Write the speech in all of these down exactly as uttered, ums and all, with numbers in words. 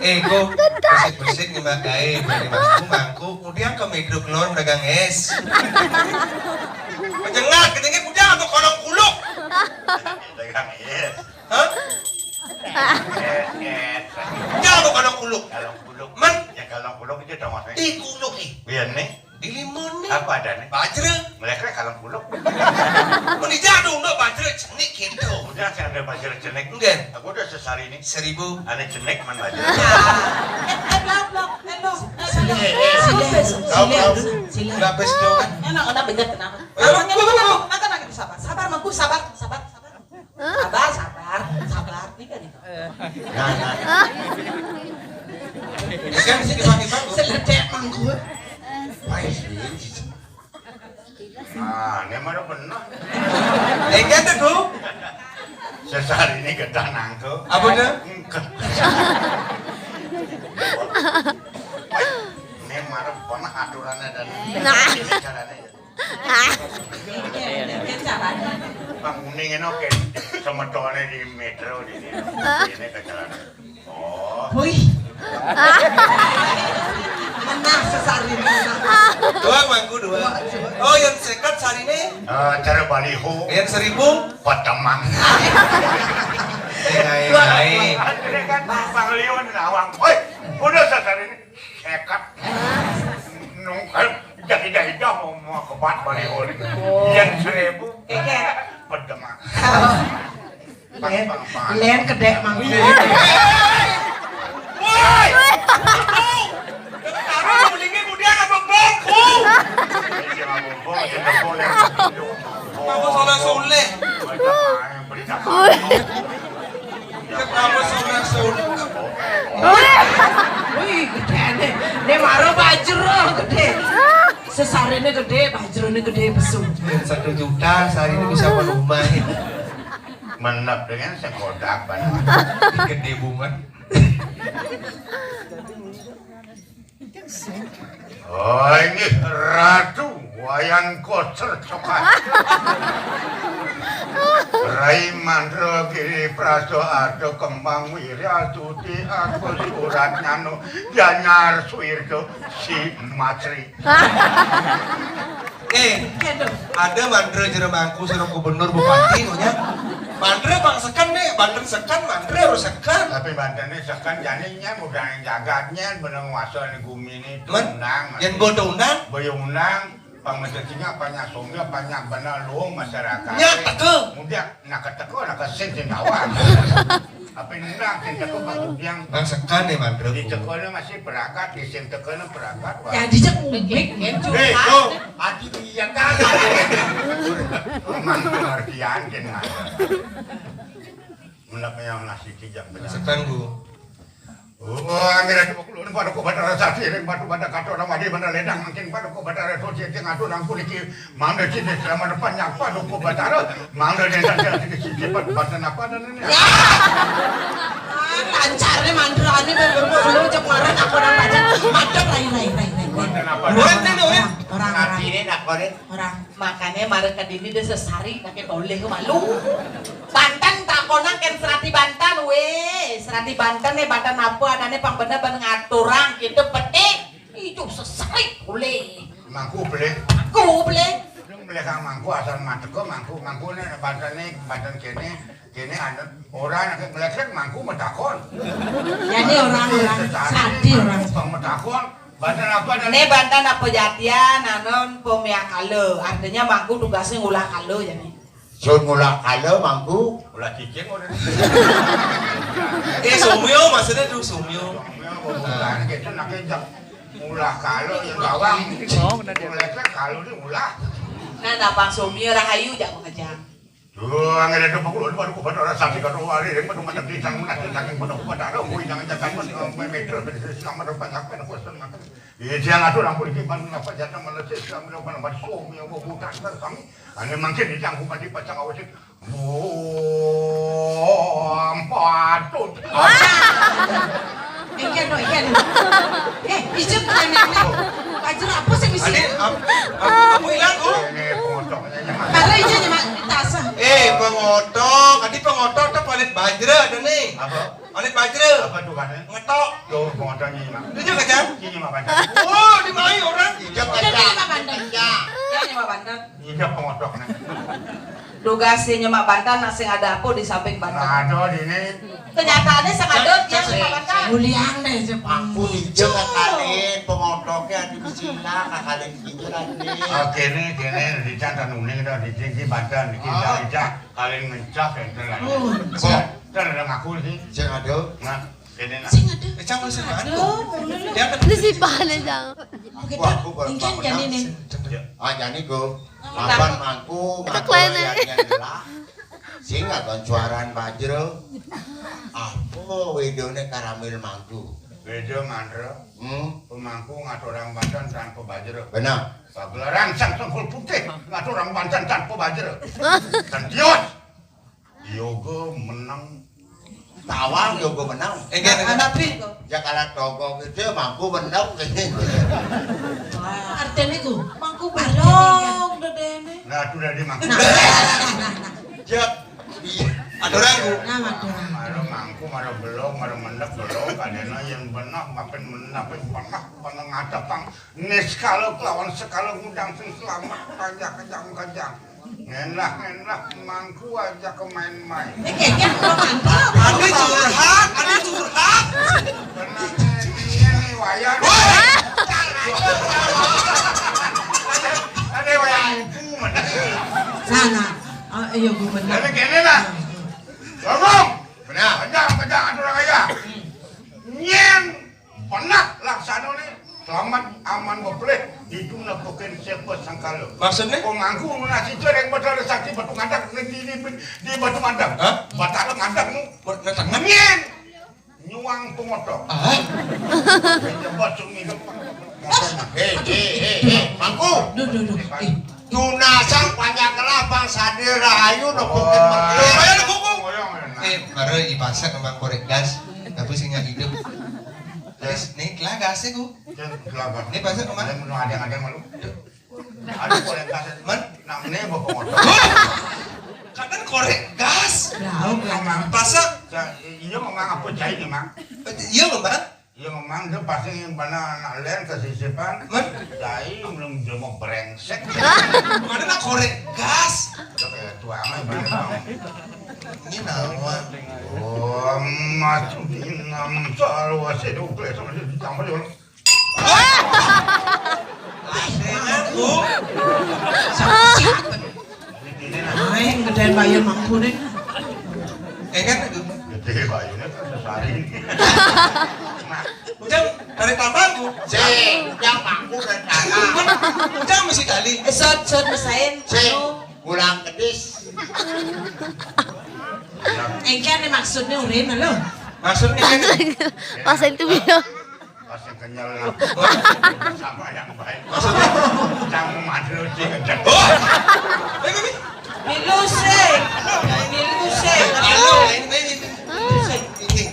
Eh, kok bersih-bersih nih, Mak, gaé, dari mangku, mangku, kemudian ke Metro Kelon dagang es. Pejengat, ketinggi, kemudian atau kolong kuluk. Dagang es. Hah? Es, es. Kemudian atau kolong kuluk. Kolong kuluk. Men? Ya, kolong kuluk aja dong, Mas. Di kuluk, eh. Iya, nih. Di limun nih. Apa ada nih? Bajra. Mereka kalau puluk. Mun dijadung dok bajra cenik gitu. Udah saya ada bajra cenik. Enggak. Aku udah sesari ini. Seribu. Aneh cenik man bajra. Eh, eh, blok, blok. Eh, blok. Eh, blok. Sila, sila, sila. Lapis dong. Enak, enak bener, kenapa? Kalau ngomong, makan lagi sabar. Sabar, mangku, sabar, sabar, sabar. Sabar, sabar, sabar. Ini kan itu. Nah, nah. Kan bisa dipakai bagus. Seledek mangkuk. Wah, ini. Nah, ini mana benar? Eh, kan itu. Sesar ini gedang nangkuk. Apa tuh? Engkep. Ini mana benar aturannya dan caranya. Bang, mending ini oke. Semetone di metro di sini. Ini kecelakaan. Oh. Wih. Menang sesari, menang. Dua mangku, dua. Oh, yang seket sari ini? Eh, cara baliho. Yang seribu? Patemang. Lain, lain. Akhirnya kan Bang Leon nawang. Woi, udah sesari ini. Seket. Nungkal jadi dah mau mau kebat balik oli. Yang seribu. Keket. Pedema. Len, len kedek mangku. Woi. Taruh mendingin kemudian apa bangku? Iya, bangku, bangku, bangku. Apa soleh-soleh? Banyak main berita. Kenapa saudara-saudara? Wih, gedene. Ini maro bajro gede. Sesarine gede, bajrone gede, pesu. Satu juta sehari ini bisa penuh rumah. Menep dengan sekotak banget. Gede bunga. Oh, ini Ratu Wayan Kocer Cokan. Rai Mandra Giri Praso Ardo Kembang Wirya Suti Agus Surat Nyano Janyar Suwirdo Si Masri. Eh, ada mandra jero mangku sareng gubernur bupati kok nya. Mandra bang seken deh, banten seken, mandra harus seken. Tapi banten ini seken jani nya mudah jagatnya bener nguasa di gumi ini. Men, undang, yen bodo undang. Boyo undang, pang mesti singa apa nya somya apa nya bener luung masyarakat. Nya teke. Mudah nak keteke nak kesin sing awak. Apa yang undang sing teke bang yang bang seken deh mandra. Di teke masih peragat, di sing teke peragat. Ya dijak ngubik kan. Eh, tuh. Ati iya kan. Emang pengertian kan. Menapa yang nasi kijang benar. Setan, Bu. Oh, ambil itu pukul pada kau pada rasa siring pada pada kato nama di mana ledang mungkin pada kau pada rasa siring atau nang kuliki mana sini selama depan nyapa doko pada mana dia saja sini sini pada pada apa dan ini. Lancar nih mantra ini belum belum cek marah aku orang pada macet lain lain lain lain. Orang orang orang orang. Ini nak orang. Orang. Makanya mara kedini dia sesari pakai boleh malu. Banten takonan kan serati Banten weh. Serati Banten nih Banten apa adanya pang bener ben ngaturang gitu petik. Itu sesari boleh. Mangku boleh. Aku boleh. Boleh kang mangku asal mateko mangku mangku nih Banten nih Banten kene kene ada orang yang melekat mangku metakon. Jadi orang-orang sadi orang. Pang metakon. Banten apa dan? Ini Banten apa jatian, anon pemia kala. Artinya mangku tugasnya ngulah kala jadi. Sun ngulah kala mangku. Ngulah cicing udah. Eh, sumio maksudnya tuh sumio. Sumio, bukan gitu nak jam. Ngulah kala yang bawang. Oh, benar dia. Mulai kala dia ngulah. Nah, nah, Bang Sumio rahayu jak mengejar. Tuh, angin itu pukul dua puluh pada orang sakit kalau hari ini pada macam pisang menasih saking pada pada ada kui jangan jangan pada meter pada sesama depan apa nak kuasa makan. Iya, jangan ada orang polisi mana apa jatah mana sesama depan apa som yang mau bukan kami. Ane mungkin di jangku mati pacang awasi. Wah, patut. Iya no, iya no. Eh, ijek kena. Baju apa sih misi? Ade, ap-, ap-, apa hilang, oh? Ini pengocoknya, ya, Mas. Karena ijek nyemak di tas. Eh, pengotok. Tadi pengotok tuh palit bajra ada nih. Apa? Alit Bajra. Apa tugasnya? Ngetok. Tuh, pengotaknya ini, Mak. Itu kerjaan? Ini, Mak, Bajra. Oh, di mana orang? Iya, Udah, kerjaan. Ini, Mak, Bajra. Kerjaan. Ya, ini, Mak, Bajra. Iya, pengotaknya. Tugasnya Mak Bantan, nah, sing ada apa di samping Bantan? Nah, ada di ini. Kenyataannya sing ada dia Mak Bantan. Muliang deh, Jepang. Aku hijau kali, pengotoknya di sini, kakak hijau lagi. Oke, ini, ini, di sana uning dah, di sini Bantan, di kita, Oh. kita, kalian ngencak, enten lagi. Oh, Kok, ntar ada ngaku sih. Sing ada. Nah, ini nah. Sing ada. Eh, jangan sing ada. Aduh, Dia ada Ini si Pale, jangan. Oke, Wah, dah. Aku baru Ingkén bangun jani langsung. Nih. Ah, jani go. Mapan mangku, Itu mangku kliennya. Yang nyelah. Sing nggon suaran Bajra. Apa wedone karamil mangku? Beda, Mandra. Hmm? Pemangku ngaturang Bantan tanpa Bajra. Benar. Pagelaran sang sengkul putih ngaturang Bantan tanpa Bajra. Sentios. Yoga menang. Tawang yoga menang. Enggak, enggak. Tapi Ya kalau toko gitu mangku menang. Artinya ku, mangku belum dedene. Nah, itu dari mangku. Nah, nah, nah, nah, nah. Jep. Iya. Ada orang, Bu. Nah, ada orang. Mara mangku, mara belum, mara mendek belum, kadena yang benah, makin menah, makin benah, benah ngadepang. Niskala kelawan sekala ngundang sing selamat, panjang kejang-kejang. Ngenlah-ngenlah mangku aja ke main-main. Ini kayaknya kurang mantap. Ade curhat, ade curhat. Tenang, ini, ini wayang. Woi! Ada, ada wayang ibu, mana? Nah, nah. Oh, iya, gue bener. Jadi gini lah. Ngomong. Benar. Kejang, kejang, atur ayah. Nyen. Pernah laksana nih, selamat aman bepelih, itu nepukin siapa sangkala. Maksudnya? Pemangku lunasi cereng Batara Sakti Batu Ngadak ning di, di, di Batu Ngadak. Hah? Batara Ngadak nu. Buat datang. Nyen. Nyuang pemotor. Ah? Pejabat sing ngidup. Hei, hei, hei, hei, mangku. Duh, duh, duh. Eh. Tunasang panjang kelabang sadir rahayu nepukin mertua. Ayo, nepukin. Eh, baru ipaksa kembang korek gas, tapi sing nggak hidup. Terus, nih, telah gasnya, ku. Jangan kelabang. Ini pasang kemana? Ada, ada, ada, malu. Ada korek gas. Man? Nang ini bawa motor. Kadang korek gas. Tahu, Mang. Pasang. Iya, ngomong apa jahit nih, Mang? Iya, Mang. Iya, Mang, dia pasti yang mana anak len kesisipan. Man? Jahit belum jelma brengsek. Mana nak korek gas? Udah kayak tua amat, Bang. Ini nama. Oh, masuk di enam selalu masih dua belas sama dia ditambah dia. Ayo, gedean bayar mangkune. Eh, kan itu. Gede bayarnya kan sesari. Ujang, tarik tambangku. Sing, ujang mangku dan tanah. Ujang mesti tali. Eh, sot, sot, mesain. Sing, pulang kedis. Engke ane maksudnya urin lho. Maksudnya kan? Pas itu ya. Pas yang kenyal lah. Sama yang baik. Maksudnya? Yang mandul sih. Oh! Eh, Mami. Milu sih. Milu sih. Halo, ini, ini. Ini.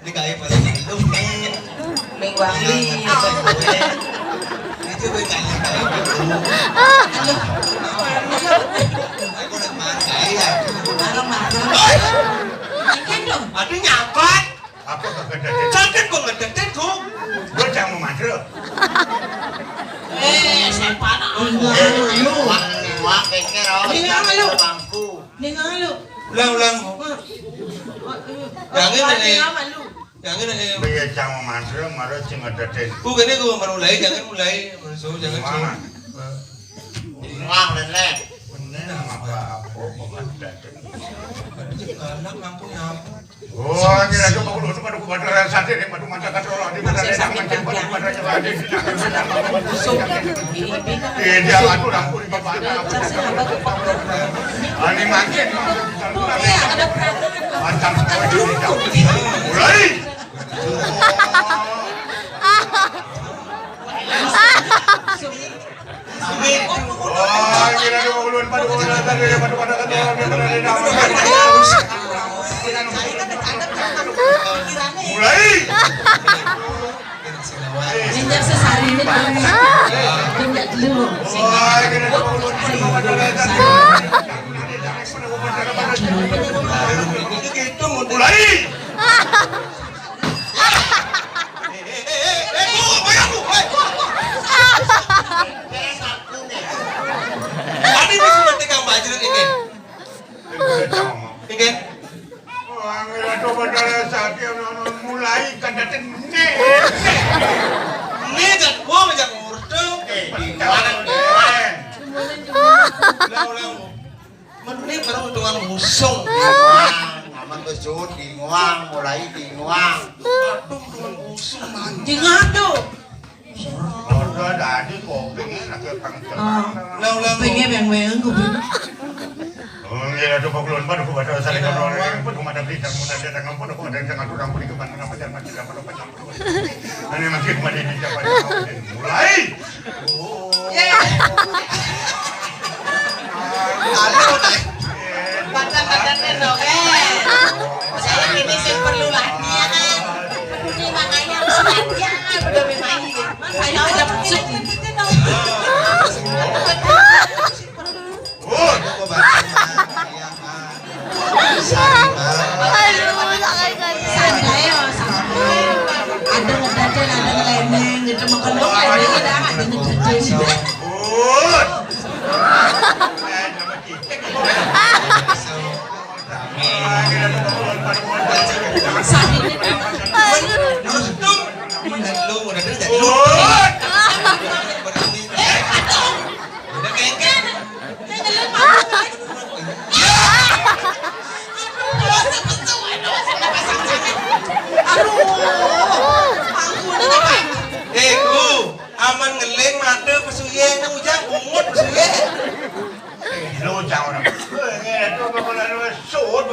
Ini kayak pada itu. Mewah. Itu gue tanya. Aduh. Aku nak makan ya. Marah-marah. Ikan dong. Aduh, nyapat. Apa kagak ada? Cantik kok ngedetek kok. Gue jangan mau mandra. Eh, siapa anak? Enggak, lu. Wah, wah, pikir, oh, Ini nggak lu. Bangku. Ini nggak lu. Ulang, ulang. Jangan, Nek. Jangan, Nek. Iya, jangan mandra, malah sing ada den. Bukan itu, baru mulai, jangan mulai. Baru jauh, jangan jauh. Mana? Wah, bener. Bener, apa, apa, apa, ada den. Anak ngampun, ngampun. Oh, ini aja mau lu, cuma aku pada rasa deh, nih, pada mata kata orang, di pada rasa mancing, pada, pada nyerah, deh. Ini, ini kan Eh, dia ngatur, ampun, bapaknya. Ini makin. Iya, ada perasaan. Macam sekali ini, jauh. Mulai. Oh, kira dua puluh empat, dua puluh delapan, dia pada, pada, pada, dia pada, dia pada. Mulai. Ninja sesari ini dulu. Ninja dulu. Mulai. Eh, eh, eh, eh, eh, Bu, bayar, Bu, eh. Tadi mesti nanti Kang Bajrut ini. Ini. Wah, ngira tuh pada saat dia nonton mulai kata tene. Ini jak gua, jak ngurtu. Eh, di mana? Ulang, ulang. Menit baru hitungan ngusung. Dingoang, aman bos Jun, dingoang, mulai dingoang. Aduh, hitungan ngusung, man. Di ngadu. Udah tadi kopi lagi pang. Ah, lah, lah, pengen yang main kopi. Oh, iya, tuh, Pak Kulon, Pak, Pak, ada saling ngobrol, Pak, ada berita, Pak, ada tanggal, Pak, ada yang tanggal, Pak, ada yang tanggal, Pak, ada yang tanggal, Pak, ada yang tanggal. Ini masih kembali di siapa? Mulai. Halo, Nay. Banten-banten deh, dong, eh. Saya ini sih perlu latihan. Ini makanya harus latihan, udah main. Saya udah masuk. Aduh, santai, santai. Ada ngedaden, ada ngeleneng, gitu, makan dong, ada ngedaden, ada ngedaden. Aduh. Eh, Ku, aman ngeling mata pesuye, ujang bungut pesuye. Lo jangan orang. Ngene tuh bakal lu sud.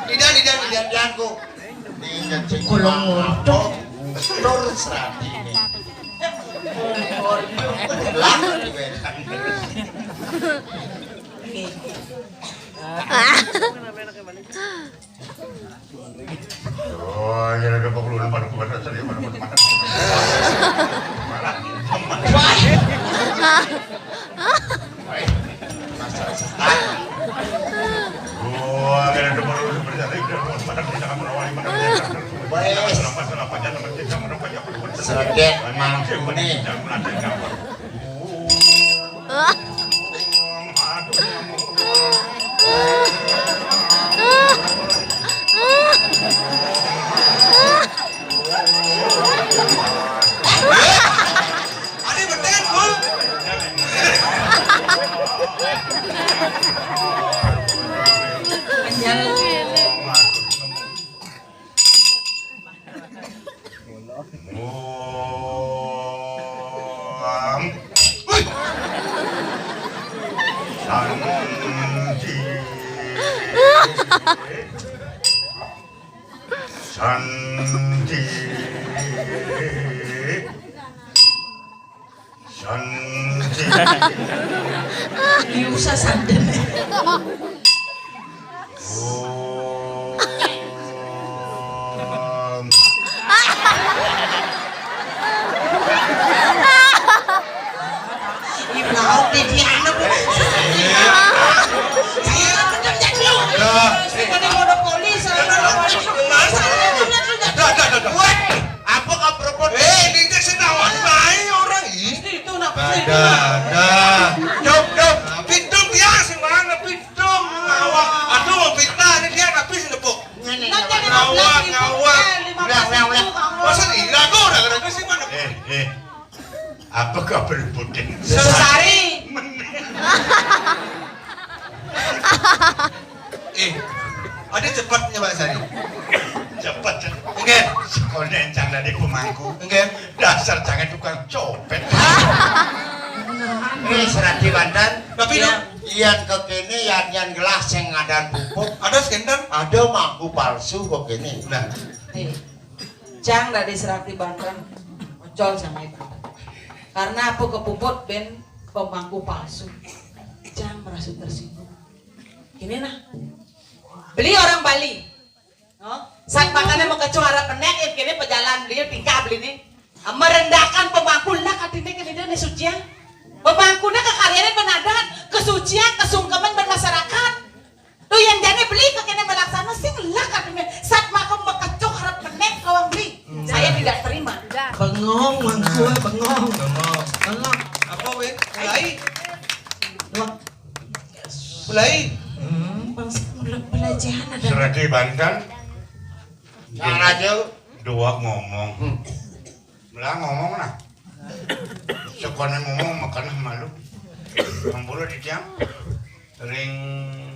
Tidak, tidak, tidak, jangan, Ku. Kolong motor. Tur serati ini. Lah, diwetan. Oh, ya udah, pokok lu lupa, lupa, lupa, lupa, lupa. Malah. Wah. Wah, ya udah, pokok lu lupa, lupa, lupa, lupa. Wes. Seredet mangkune. Ade beten, Bul. Muang. Wih. Santi. Santi. Santi. Ini usah santen. Om. Ini lauk di tiana, Bu. Saya betul jadi. Dah. Saya pada monopoli, saya pada monopoli. Saya betul jadi. Dah, dah, dah, dah. Weh, apa kau perempuan? Eh, ini sih tahu bae orang ini. Itu nak. Dah, dah. Dok, dok. Pitung dia sing mana? Pitung. Ngawak. Aduh, mau fitnah ini dia tapi sing nepuk. Ngene, ngawak, ngawak. Ulang, ulang, ulang. Masa ini lagu udah kena sih mana? Eh, eh. Apa kau perlu putih? Sesari. Eh, ada cepatnya, Pak Sari. Cepat, cepat. Enggak. Sekolah encang dari pemangku. Enggak. Dasar jangan tukang copet. Ini serati Banten. Tapi, iya, Dok, iyan kekene, iyan, iyan gelah sing ngadan pupuk. Ada skender? Ada mangku palsu kekene. Nah. Eh, cang dari serati Banten. Ocol sama Banten. Karena apa kepuput ben pemangku palsu. Cang merasa tersinggung. Ini nah. Beli orang Bali. No? Saat makannya mau kecuara penek, ya, kene pejalan beli, tingkah beli nih. Merendahkan pemangku lah katine kene dia nih sucian. Pemangkune kekaryane penadah, kesucian, kesungkeman bermasyarakat. Tuh yang jane beli kekene melaksana sing lah Bengong, mangkul, bengong. Bengong. Bengong. Apa, wé? Mulai. Wah. Mulai. Hmm, bangsa bela-, belajaran ada. Serati banten. Nah, raja. Dua ngomong. Hmm. Belah ngomong nah. Sekolah ngomong makan malu. Ampura titiang ring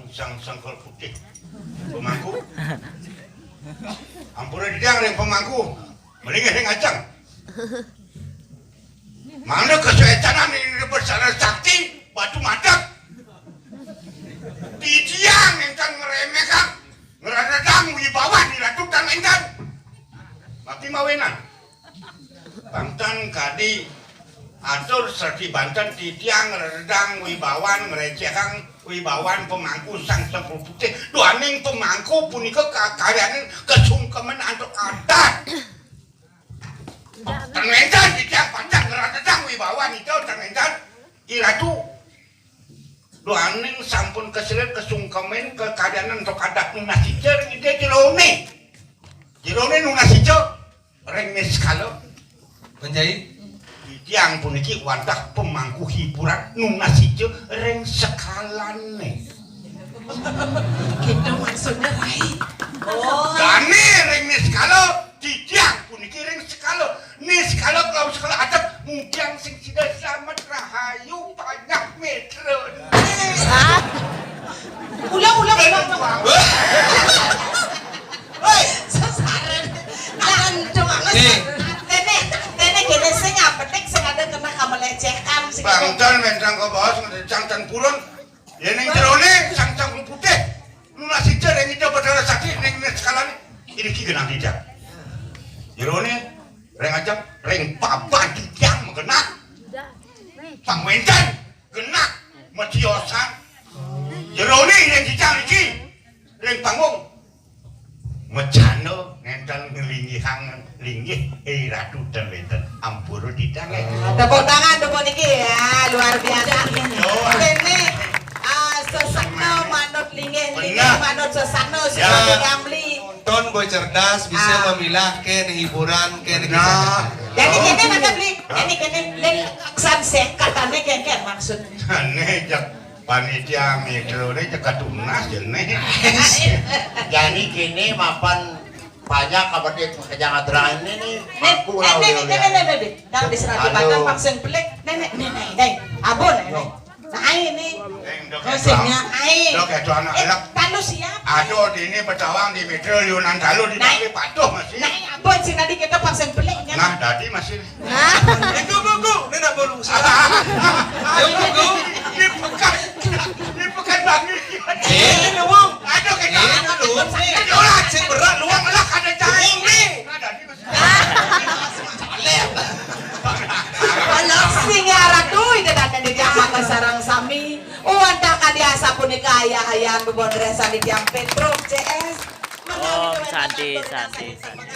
sang sangkal putih. Pemangku. Ampura titiang ring pemangku. Mending ring ajeng. Mangda kasuécanan ini besar sakti batu madak. Titiang nénten ngremehang, ngrededang wibawan Ratu tan nénten. Mati mawinan. Banten kadi atur serti banten titiang ngrededang wibawan ngrecéhang wibawan pemangku sang sangkal putih. Duaning pemangku punika kakaryanin kasungkeman antuk adat. Ten wénten titiang pacang ngrededang wibawan ida ten wénten. Iratu. Duaning sampun kasilet kasungkemin kakadianan antuk adat nunas ica ring ida jeroné. Jeroné nunas ica ring niskala. Panjai. Titiang puniki wantah pemangku hiburan nunas ica ring sekalané. Kita maksudnya, Rai. Oh. Dané ring niskala, titiang puniki ring sekala. Niskala kelawan sekala adep, mugiang sing sida slamet rahayu panjak mitra. Hah? Ulang, ulang, ulang, ulang. Woi, sasaran. Aduh, banget. Nih. Nenek, nenek gini sing apetik sing ada kena kamelecehkan sing. Bangdan mentang ke bawah sing ada cangcan purun. Ya ning jerone sang cangkul putih. Nunas ija ring ida Batara Sakti ning sekalané. Iriki genah titiang. Jerone ring ajeng ring paban titiang magenah. Pang wénten genah matiosan. Jerone ring titiang iki ring panggung. Mejana nénten nglinggihang linggih, eh, Ratu ten wénten. Ampura titiang, eh. Tepuk tangan untuk niki ya, luar biasa. Doa. Ini, ah, sesana manut linggih, linggih manut sesana, ya. Sudah nyambli. Nonton boy cerdas, bisa memilah ken hiburan, ken. Nah. Jadi kene mana beli? Jadi kene, len san sekat ane ken, ken maksud. Ane jak Panitia mitra ne cekak tunas jene. Jani kene mapan banyak kabeh makejang adrane ne. Aku lah udah. Nek diserati batang paksa pelik. Nenek, nenek, dai. Abon, nenek. Nah, ini. Musimnya ai. Dok itu anak-anak. Talu siap. Aduh, di ini bertawang di mitra Yunan talu di Bali patuh masih. Nah, abon sih tadi kita paksa pelik kan. Nah, tadi masih. Hah? Itu gugu, ini nak bolu. Ayo gugu. Di pekan, di pekan bagi. Ini luwung. Aduh, kita. Ini luwung. Ini orang sing berat, luwung lah kada cahaya. Ini. Nah, tadi masih. Alah, sing arah tu, itu datang di jamak sarang sami. Wantah kadi asapunika ayah-ayahan bebondresan di tiang Petruk C S. Om Santi, Santi, Santi.